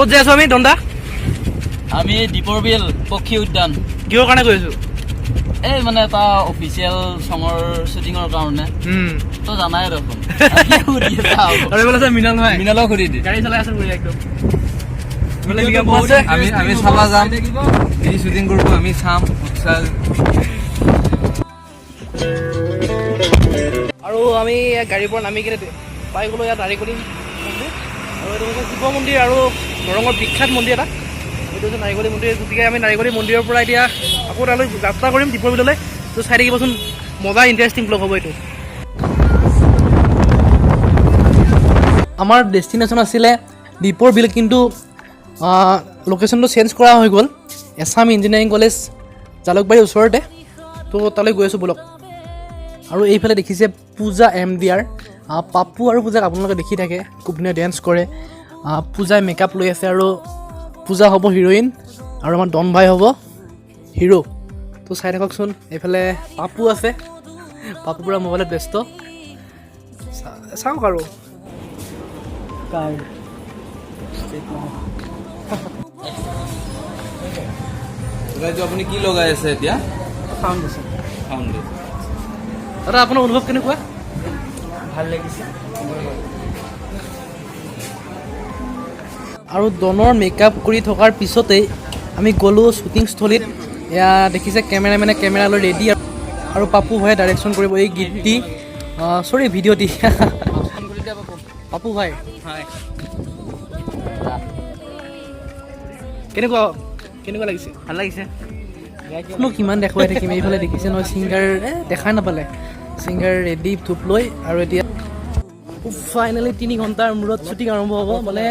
ক'ত যাই আছো আমি দন্দা? আমি দীপৰ বিল পক্ষী উদ্যান। কিহৰ কাৰণে গৈ আছো? এই মানে এটা অফিচিয়েল চঙৰ শ্বুটিঙৰ কাৰণে। তই জানাই দেখোন। আৰু এইফালে আছে মৃণাল ভাই। মৃণালক সুধি দি। গাড়ী চলাই আছে বঢ়িয়া একদম। আমি আমি চাবা যাম, সি শ্বুটিং কৰিব, আমি চাম উৎসাহ। আৰু আমি গাড়ীৰ পৰা নামি কিনে পাই গ'লোঁ ইয়াত নাৰিকলি মন্দিৰ। আৰু এইটো হৈছে শিৱ মন্দিৰ আৰু দৰঙৰ বিখ্যাত মন্দিৰ এটা, এইটো হৈছে নাৰিকলি মন্দিৰ। গতিকে আমি নাৰিকলি মন্দিৰৰ পৰা এতিয়া আকৌ তালৈ যাত্ৰা কৰিম দীপৰ বিললৈ। তো চাই থাকিবচোন, মজা ইণ্টাৰেষ্টিং ব্লগ হ'ব এইটো। আমাৰ ডেষ্টিনেশ্যন আছিলে দীপৰ বিল, কিন্তু লোকেশ্যনটো চেঞ্জ কৰা হৈ গ'ল, এছাম ইঞ্জিনিয়াৰিং কলেজ জালুকবাৰীৰ ওচৰতে। তো তালৈ গৈ আছোঁ ব'লক। আৰু এইফালে দেখিছে পূজা এম ডি আৰ। পাপু আৰু পূজাক আপোনালোকে দেখি থাকে, খুব ধুনীয়া ডেন্স কৰে। পূজাই মেকআপ লৈ আছে আৰু পূজা হ'ব হিৰ'ইন আৰু আমাৰ ডন ভাই হ'ব হিৰ'। তো চাই থাককচোন, এইফালে পাপু আছে, পাপু পূৰা মোবাইলত ব্যস্ত। চাওক আৰু। কাৰ? এইটো আপুনি কি লগাই আছে এতিয়া? ফাউণ্ডেশ্যন। ফাউণ্ডেশ্যন। দাদা, আপোনাৰ অনুভৱ কেনেকুৱা? ভাল লাগিছে। আৰু ডনৰ মেকআপ কৰি থকাৰ পিছতেই আমি গ'লোঁ শ্বুটিংস্থলীত। এয়া দেখিছে কেমেৰামেনে কেমেৰা লৈ ৰেডি আৰু পাপু ভাই ডাইৰেকশ্যন কৰিব এই গীতটি, চৰি, ভিডিঅ'টি। পাপু ভাই, কেনেকুৱা কেনেকুৱা লাগিছে? ভাল লাগিছে। নো কিমান দেখুৱাই থাকিম। এইফালে দেখিছে নহয় ছিংগাৰ, দেখাই নাপালে, ছিংগাৰ ৰেডি ধূপ লৈ। আৰু এতিয়া ফাইনেলি 3 ঘণ্টাৰ মূৰত শ্বুটিং আৰম্ভ হ'ব। মানে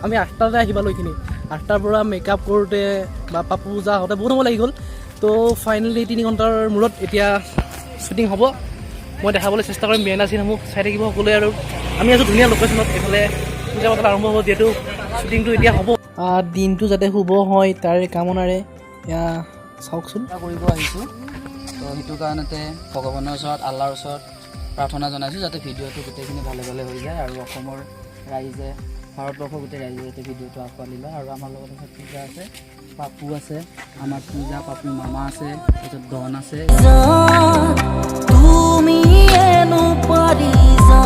আমি 8টাতে আহি পালোঁ এইখিনি, 8টাৰ পৰা মেকআপ কৰোঁতে বা পাপু পূজা হওঁতে বহুত সময় লাগি গ'ল। তো ফাইনেলি 3 ঘণ্টাৰ মূৰত এতিয়া শ্বুটিং হ'ব। মই দেখাবলৈ চেষ্টা কৰিম বিহাইণ্ড চিনসমূহ, চাই থাকিব সকলোৱে। আৰু আমি আছোঁ ধুনীয়া লোকেশ্যনত। এইফালে পূজা পাতল আৰম্ভ হ'ব, যিহেতু শ্বুটিংটো এতিয়া হ'ব। দিনটো যাতে শুভ হয় তাৰে কামনাৰে এয়া চাওকচোন। কৰিব আহিছোঁ, তো সেইটো কাৰণতে ভগৱানৰ ওচৰত, আল্লাহৰ ওচৰত প্ৰাৰ্থনা জনাইছোঁ যাতে ভিডিঅ'টো গোটেইখিনি ভালে ভালে হৈ যায় আৰু অসমৰ ৰাইজে, ভাৰতবৰ্ষৰ গোটেই ৰাইজে যাতে ভিডিঅ'টো আঁকোৱালি লয়। আৰু আমাৰ লগত আছে পূজা আছে, পাপু আছে, আমাৰ পূজা পাপু মামা আছে, তাৰপিছত ডন আছে। তুমি এনো পাৰিজা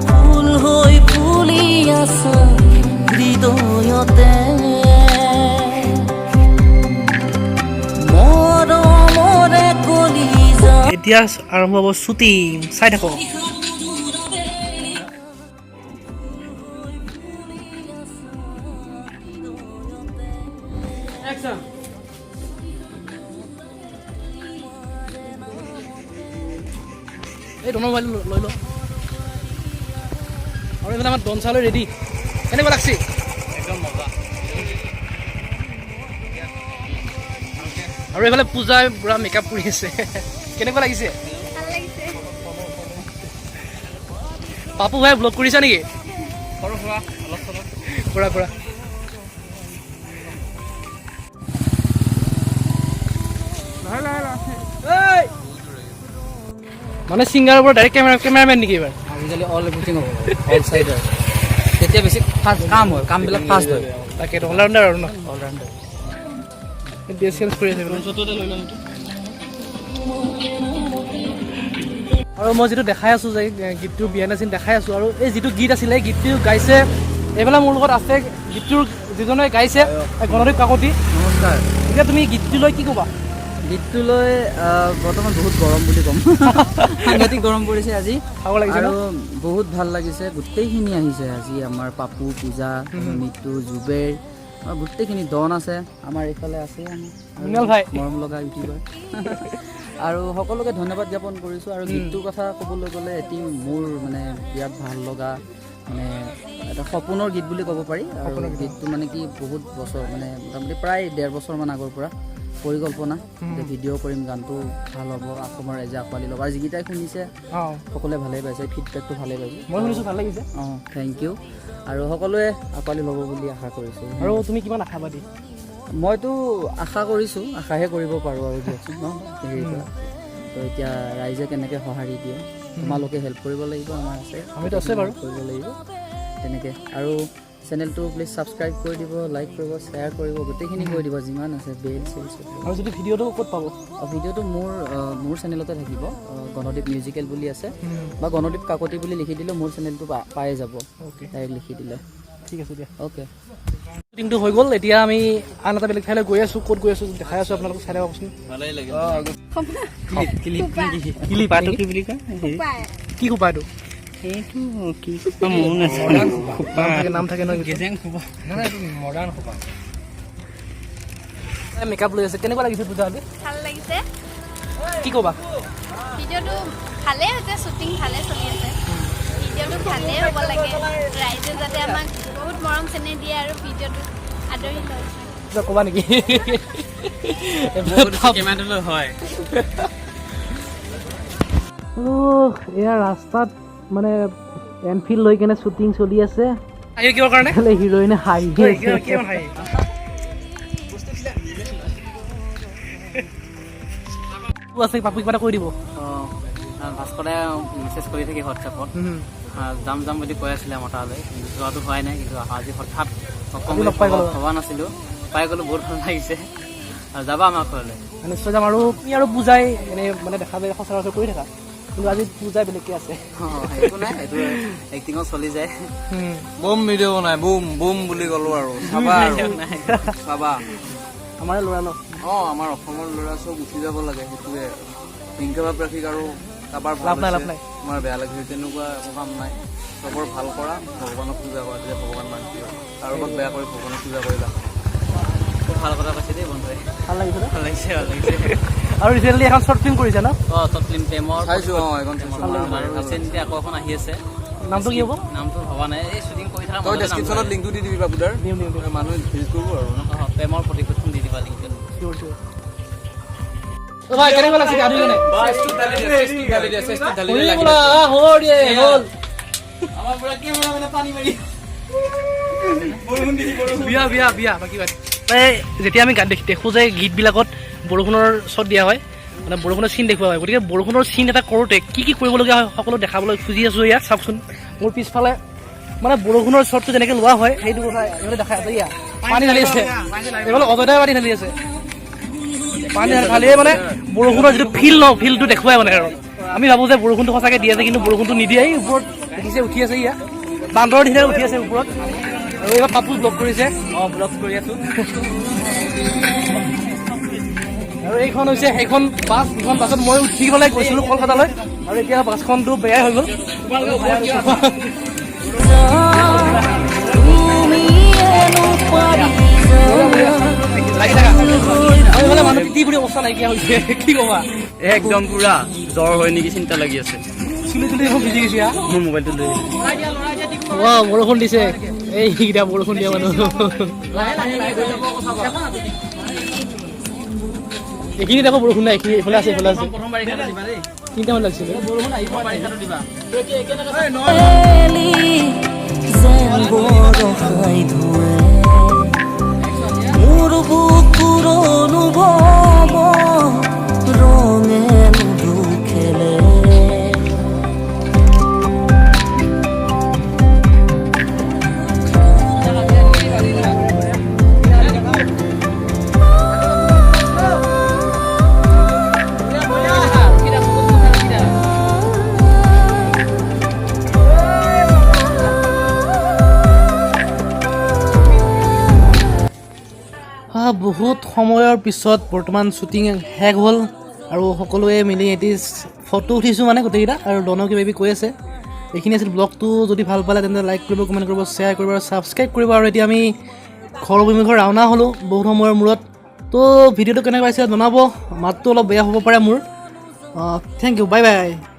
ফুল হৈ ফুলি আছা হৃদয়তে, মৰমৰে কলিজা। এতিয়া আৰম্ভ হ'ব শ্বুটিং, চাই থাকক। এই ডনৰ মোবাইল লৈ ল। আৰু এইফালে আমাৰ ডন চালৈ ৰেডি। কেনেকুৱা লাগছে? একদম মজা। আৰু এইফালে পূজাই পূৰা মেকআপ কৰি আছে, কেনেকুৱা লাগিছে? ভাল লাগিছে। পাপু ভাই, ব্লগ কৰিছা নেকি? সৰু সুৰা অলপ চলপ। কৰা কৰা। এই! মানে ছিংগাৰৰ পৰা ডাইৰেক্ট কেমেৰামেন নেকি এইবাৰ? আজিকালি অল এভৰিথিং হ'ব, অল চাইডৰ, তেতিয়া বেছি ফাষ্ট কাম হয়, কামবিলাক ফাষ্ট হয়। তাকে, অলৰাউণ্ডাৰ আৰু ন? অলৰাউণ্ডাৰ। ড্ৰেছ চেঞ্জ কৰি আছে। আৰু মই যিটো দেখাই আছোঁ যে গীতটোৰ বিহাইণ্ড চিন দেখাই আছোঁ, আৰু এই যিটো গীত আছিলে, গীতটো গাইছে, এইফালে মোৰ লগত আছে গীতটোৰ যিজনে গাইছে, গণদীপ কাকতি। নমস্কাৰ। এতিয়া তুমি গীতটো লৈ কি ক'বা? গীতটো লৈ বৰ্তমান বহুত গৰম বুলি ক'ম, সাংঘাতিক গৰম পৰিছে আজি। ভাগৰ লাগিছে ন? আৰু বহুত ভাল লাগিছে, গোটেইখিনি আহিছে আজি, আমাৰ পাপু, পূজা, মিতু, জুবেৰ, আমাৰ গোটেইখিনি ডন আছে, আমাৰ এইফালে আছে আমি মৃণাল ভাই। মৰম লগা ইউটিউবাৰ, আৰু সকলোকে ধন্যবাদ জ্ঞাপন কৰিছোঁ। আৰু গীতটোৰ কথা ক'বলৈ গ'লে এটি মোৰ মানে বিৰাট ভাল লগা, মানে এটা সপোনৰ গীত বুলি ক'ব পাৰি। আৰু গীতটো মানে কি, বহুত বছৰ, মানে মোটামুটি প্ৰায় 1.5 বছৰমান আগৰ পৰা পৰিকল্পনা যে ভিডিঅ' কৰিম, গানটো ভাল হ'ব, অসমৰ ৰাইজে আঁকোৱালি ল'ব। আৰু যিকেইটাই শুনিছে সকলোৱে ভালেই পাইছে, ফিডবেকটো ভালেই পাইছে। মই শুনিছোঁ, ভাল লাগিছে। অঁ, thank U. আৰু সকলোৱে আঁকোৱালি ল'ব বুলি আশা কৰিছোঁ। আৰু তুমি কিমান আশাবাদী? মইতো আশা কৰিছোঁ, আশাহে কৰিব পাৰোঁ আৰু দিয়কচোন ন হেৰিৰ পৰা। তো এতিয়া ৰাইজে কেনেকৈ সঁহাৰি দিয়ে, তোমালোকে হেল্প কৰিব লাগিব, আমাৰ আছে। আমিতো আছে বাৰু। কৰিব লাগিব তেনেকৈ আৰু। চেনেলটো প্লিজ ছাবস্ক্ৰাইব কৰি দিব, লাইক কৰিব, শ্বেয়াৰ কৰিব, গোটেইখিনি কৰি দিব যিমান আছে বেল চেল চব। আৰু যিটো ভিডিঅ'টো ক'ত পাব? ভিডিঅ'টো মোৰ চেনেলতে থাকিব, গণদ্বীপ মিউজিকেল বুলি আছে বা গণদ্বীপ কাকতি বুলি লিখি দিলেও মোৰ চেনেলটো পাই যাব। অ'কে। ডাইৰেক্ট লিখি দিলে। ঠিক আছে দিয়া। অ'কে। শ্বুটিংটো হৈ গ'ল, এতিয়া আমি আন এটা বেলেগ ঠাইলৈ গৈ আছোঁ। ক'ত গৈ আছোঁ দেখাই আছোঁ আপোনালোকক, চাই থাককচোন। কিলিপ কি বুলি কয়? কি খোপা এইটো? সেইটো কি খোপা ময়ো নাজানো, খোপা। নাম থাকে নহয়। মডাৰ্ণ খোপা। মেকআপ লৈ আছে, কেনেকুৱা লাগিছে পূজা আজি? ভাল লাগিছে। কি ক'বা? ভিডিঅ'টো ভালেই হৈছে, শ্বুটিং ভালে চলি আছে। ভিডিঅ'টো ভালেই হ'ব লাগে, ৰাইজে যাতে আমাক বহুত মৰম চেনেহ দিয়ে আৰু ভিডিঅ'টো আদৰি লয়। কিবা ক'বা নেকি? কেমেৰাটোলৈ হয়। এয়া ৰাস্তাত মানে এনফিল্ড লৈ কেনে শ্বুটিং চলি আছে। কিহৰ কাৰণে? হিৰইনে হাঁহি আছে। আছে পাপু, কিবা এটা কৈ দিব। অঁ, ভাস্কৰে মেছেজ কৰি থাকে হোৱাটছএপত, যাম যাম বুলি কৈ আছিলে আমাৰ তালৈ, কিন্তু যোৱাটো হোৱাই নাই। কিন্তু আজি হঠাৎ আজি লগ পাই গ'লো। ভবা নাছিলোঁ, পাই গ'লো, বহুত ভাল লাগিছে। আৰু যাবা আমাৰ ঘৰলৈ। নিশ্চয় যাম। আৰু তুমি আৰু পূজাই এনেই মানে দেখা যায় সচৰাচৰ কৰি থাকা, কিন্তু আজি পূজাই বেলেগকে আছে। অঁ, একো নাই, এইটো এক্টিঙত চলি যায়। বম ভিডিঅ' বনাই বুম বুম বুলি ক'লো আৰু চাবা আৰু চাবা। আমাৰে ল'ৰা ন? অঁ, আমাৰ অসমৰ ল'ৰা চব উঠি যাব লাগে, সেইটোৱে। হিংসা ভাৱ ৰাখি আৰু কাৰোবাৰ ভাল লাভ নাই, হৈছে, লাভ নাই। আমাৰ বেয়া লাগিছে, তেনেকুৱা একো কাম নাই। চবৰ ভাল কৰা, ভগৱানক পূজা কৰা, তেতিয়া ভগৱান মান্তি হয়। কাৰোবাক বেয়া কৰি ভগৱানক পূজা কৰি লাভ নাই। খুব ভাল কথা কৈছে দেই বন্ধুৱে। ভাল লাগিছে ন? ভাল লাগিছে, ভাল লাগিছে। আৰু ৰিচেণ্টলি এখন শ্বৰ্ট ফিল্ম কৰিছে ন? অঁ, চব ফিল্ম প্ৰেমৰ। চাইছো, অঁ, এইখন চাইছো। আৰু ৰিচেণ্টলি আকৌ এখন আহি আছে। নামটো কি হ'ব? নামটো ভবা নাই, এই শ্বুটিং কৰি থকা তই মাজতে নামটো ডেছক্ৰিপশ্যনত লিংকটো দি দিবি বাবুদাৰ। দিম, দিম, দিম। মানুহে ভিজিট কৰিব আৰু ন। অঁ, প্ৰেমৰ প্ৰতিশোধখন দি দিবা লিংকটো। চিয়'ৰ চিয়'ৰ। অ ভাই, কেনেকুৱা লাগিছে গা ধুই কেনে? শুনি বোলা, হ'ল দিয়ে, হ'ল। বিয়া বিয়া বিয়া বাকী বাদ। এই যেতিয়া আমি গান দেখোঁ যে গীতবিলাকত বৰষুণৰ শ্বট দিয়া হয়, মানে বৰষুণৰ চিন দেখুওৱা হয়, গতিকে বৰষুণৰ চিন এটা কৰোঁতে কি কি কৰিবলগীয়া হয় সকলো দেখাবলৈ খুজি আছোঁ। ইয়াত চাওকচোন, মোৰ পিছফালে মানে বৰষুণৰ শ্বটটো যেনেকৈ লোৱা হয় সেইটো কথা ইহঁতে দেখাই আছে। ইয়াত পানী ঢালি আছে, এইফালে অজয়দাই পানী ঢালি আছে। পানী ঢালিয়ে মানে বৰষুণৰ যিটো ফিল ন, ফিলটো দেখুৱাই মানে। আৰু আমি ভাবোঁ যে বৰষুণটো সঁচাকৈ দি আছে, কিন্তু বৰষুণটো নিদিয়ে। এই ওপৰত দেখিছে উঠি আছে, ইয়াত বান্দৰৰ নিচিনা উঠি আছে ওপৰত। আৰু এইবাৰ পাপু ব্লগ কৰিছে। অঁ, ব্লগ কৰি আছোঁ। আৰু এইখন হৈছে সেইখন বাছ, যিখন বাছত মই উঠি পেলাই গৈছিলোঁ কলকাতালৈ। আৰু এতিয়া বাছখনটো বেয়াই হৈ গ'ল। তুমিয়েনো পাৰিজা লাগি থাকা। আৰু এইফালে মানুহ তিতি বুৰি অৱস্থা নাইকিয়া হৈছে, কি ক'বা? একদম পুৰা জ্বৰ হয় নেকি চিন্তা লাগি আছে। চুলি তুলি এখন ভিজি গৈছে। মোৰ মোবাইলটো লৈ ৱা, বৰষুণ দিছে। এইকেইটা বৰষুণ দিয়া মানুহ। এইখিনিত আকৌ বৰষুণ নাই, এইখিনি এইফালে আছে, এইফালে আছে। প্ৰথম বাৰিষাটো দিবা দেই। তিনিটামান লাগিছিলে। বাৰিষাটো দিবা। বেলি যেন বৰষাই ধুৱে মোৰ বুকুৰ অনুভৱ ৰঙে লুডু খেলে। বহুত সময়ৰ পিছত বৰ্তমান শ্বুটিং শেষ হ'ল আৰু সকলোৱে মিলি এটি ফটো উঠিছোঁ, মানে গোটেইকেইটা। আৰু ডনেও কিবা কিবি কৈ আছে। এইখিনি আছিল ব্লগটো। যদি ভাল পালে তেন্তে লাইক কৰিব, কমেণ্ট কৰিব, শ্বেয়াৰ কৰিব আৰু ছাবস্ক্ৰাইব কৰিব। আৰু এতিয়া আমি ঘৰ অভিমুখে ৰাওনা হ'লোঁ বহুত সময়ৰ মূৰত। তো ভিডিঅ'টো কেনেকুৱা পাইছে জনাব। মাতটো অলপ বেয়া হ'ব পাৰে মোৰ। Thank you, bye bye.